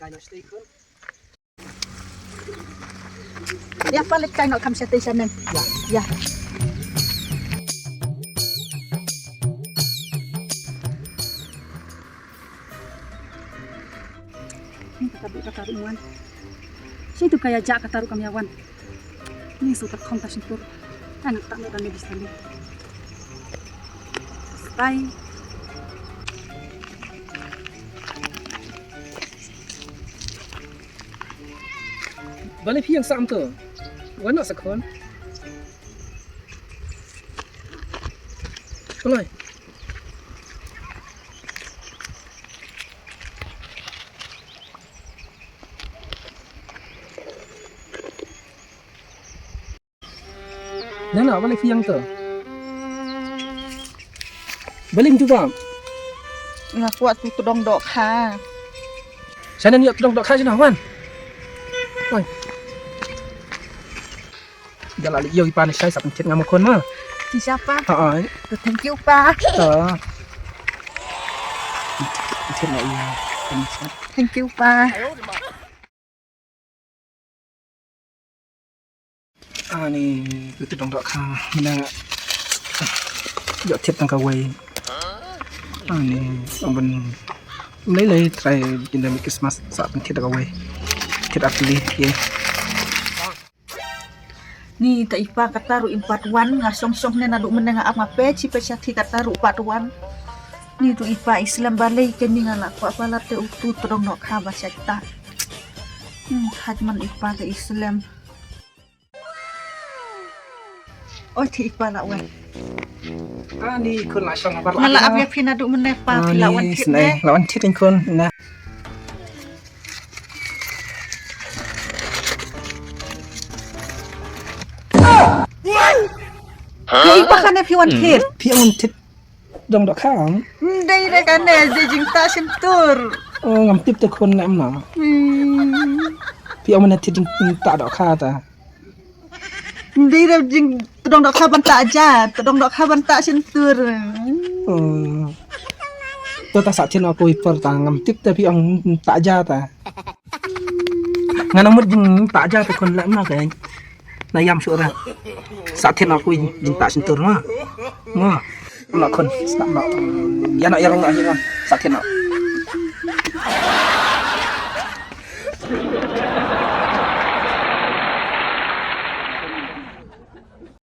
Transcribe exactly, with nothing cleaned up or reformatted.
Ïa, palik kai noh kham shatei shanen. Ïa. Ni kata bit kata ruh wan. Shi tu kaya jak kata ruh kam ïa wan. Ni su ta khong ta shintur. Kan tak no dan ni bisa ni. Bye. Balei phi ïeng sam tu? Wan noh sa khun. Balei? Nana, balei phi ïeng tu? Balei ym jubab? Nga kwah tu tdong dohkha. Shane ïoh tdong dohkha shane wan. Oi. Ïa la leit ïoh i pa ne shai sa pynthied nga ma khun ma. Ti shapa? Ha ai. Thank you pa. Ha. Pynthied nga ïa. Thank you pa. Ani, tu tdong dohkha, mynne nga ïoh thied tang kawei. Ani, ong ban lei lei trai jingdon Christmas sa pynthied tang kawei. Thied ar tylli, ye. Ni ta i pa kata ruh im pat wan, nga shong shong ne naduh mynne nga ap nga peit shi peit shathie kata ruh pat wan. Ni tu i pa i slem balei kane nga la kwah palat te utu tdong dohkha ba shait ta. Hmm, haj man i pa te i slem. Oi, thied i pa la wan. Ani khun la shong bar la. Nga la ap ïa phi naduh mynne pa phi la wan thied ne. La wan thied khun na. Ïa i pa kane phi wan thied. Phi wan thied. Tdong dohkha. Ndei re kane, jingtah shyntur. Oh, ngam tip te khun ne em na. Hmm. Phi ong mynne thied jingtah dohkha ta. Ndei re jing tdong dohkha ban tah ja, tdong dohkha ban tah shyntur. Oh. To ta sa thied noh kawei por ta ngam tip te phi ong tah ja ta. Nga nang mut jingtah ja te khun leh ma ka. Na ïam shuh ra. Sa thied noh kawei jingtah shyntur ma. Ma. Noh khun, sngap noh. Ïa noh ïa rong noh ïa noh. Sa thied noh.